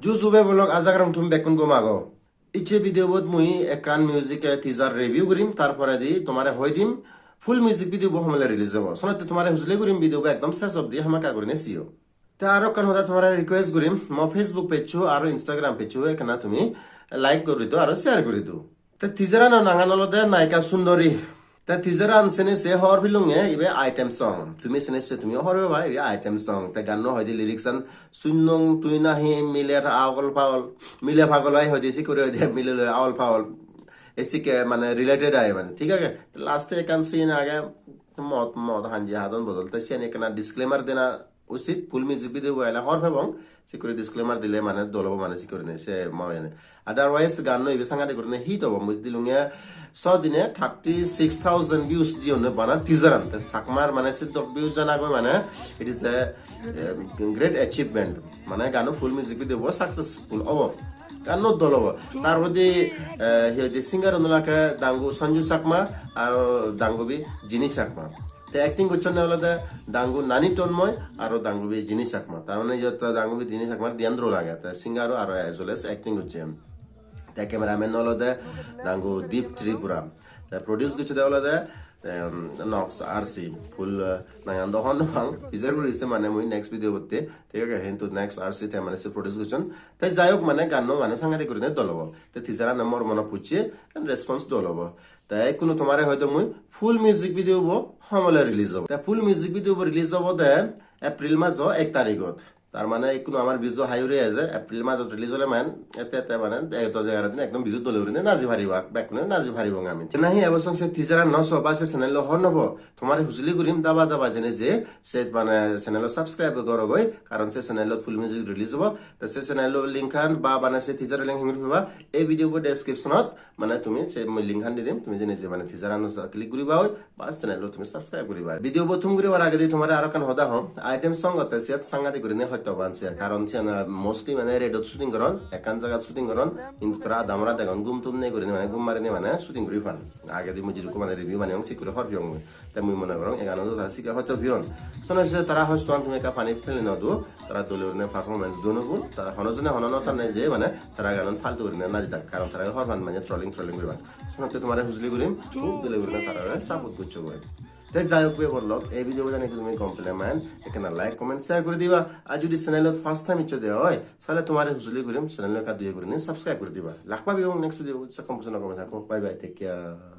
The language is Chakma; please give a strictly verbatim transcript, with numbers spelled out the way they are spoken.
Juju bhei bon lok, aja gorong tumi bekkun gom ago. Icche video bot mui ekkan music, eh, teaser review gurim, tar poredi tomare hoi dim full music video bo homole release obo. Senotte tomare hujuli gurim video bo ekdom ses obdi hamakkai gurinei seyo. Te aro ekkan hoda tomare request gurim, mo Facebook page-o aro Instagram page-o ekkana tumi like guri do aro share guri do. Te teaser ano nangan olode Nayika Sundori. Te teaser an sene se hobor pelunge ibe item song. Tumi sene se tumiyo hobor peba ibe item song. Te ganno hoide lyrics an, "Sunnong tui nahi mile aol paol, mile pagol oi," hoide sikkuri hoide mile loi aol paol. E sikke mane related oi mane, thik age? Te last e ekkan scene age, mod, mod hanji hadon bodol. Te siyani ekkana disclaimer dena usit, full music video bo ele hobor pebong. Sikkuri disclaimer dile mane dol obo mane sikkuri ne se mo ene. Otherwise ganno ibe sangadik gurinei hit obo, mui dilunge so dine thirty six thousand views diyonne bana teaser an. Te Chakmar mane siddok views jana goi mane it is a, eh, great achievement. Mane gano full music video bo successful obo. Ganno dol obo. Tar poredi, eh, hi hoide singer un olak Dangu Sanju Chakma aro Dangubi Jini Chakma. Te acting gocchonne olode Dangu Nani Tanmoy aro Dangubi Jini Chakma. Tar mane iyot Dangubi Jini Chakmar diyan role age. Te singer aro as well as acting gocche. Te cameraman olode Dangu Deep Tripura. Te produce gocchede olode, em, Nox R C. Full, eh, nangan do hobor no pang. Pijor guri isse mane mui next video botte. Thik age, hintu Nox R C te mane se produce gocchon. Te jai hok mane ganno mane sangadik gurinei dol obo. Te teaser ano mor mono pucche, and response dol obo. Te ekkunu tomare hoito mui full music video bo homole release obo. Te full music video bo release obode April majo ek tarigot. Tar mane ekkunu amar Biju hai uri eje, April majot release ole mane ette ette mane ek dos egaro din ekdom Biju dole gurinei naji pariba, bekkune naji paribong ami. Te nahi ebo song se teaser an no so ba se channel lo hobor no po, tomare hujuli gurim daba daba jene je se mane channel lo subscribe gorogoi, karon se channel lo full music release obo. Te se channel lo link an ba mane se teaser link hingur peba, ei video bo description ot mane tumi se mui link an di dim, tumi jene je mane teaser an click guriba oi, ba channel lo tumi subscribe guriba. Video bo thum guribar agedi tomare aro ekkan hoda hom, item song otte siyot sangadik gurinei hosto pan se, karon siyan, ah, mostly mane redot shooting goron, ekkan jagat shooting goron, hintu tara adamora degon gum tum nei gurinei mane gum marinei mane shooting guri pan. Agedi mui jidukko mane review baneyong sikkuri hobor peyong mui. Te mui mone gorong egano do tara sikke hosto peyon. Sone se tara hosto an tumi ekka pani pele no do, tara dole gurinei performance do no bo, tara hono jone hono no sanne je mane tara ganon faltu gurinei naji tak, karon tara hobor pan mane trolling trolling guriban. Senotte tomare hujuli gurim, hub dole gurinei tarare support goccho goi. Te jai hok bhei bon lok, ei video bo jodi tumi gom pele mane ekkana like, comment, share guri diba. Ar jodi channel ot first time iccho de oi, sale tomare hujuli gurim channel ekka doye gurinei subscribe guri diba. Lak pebong next video, se kom puson gome thakko. Bye bye, take care.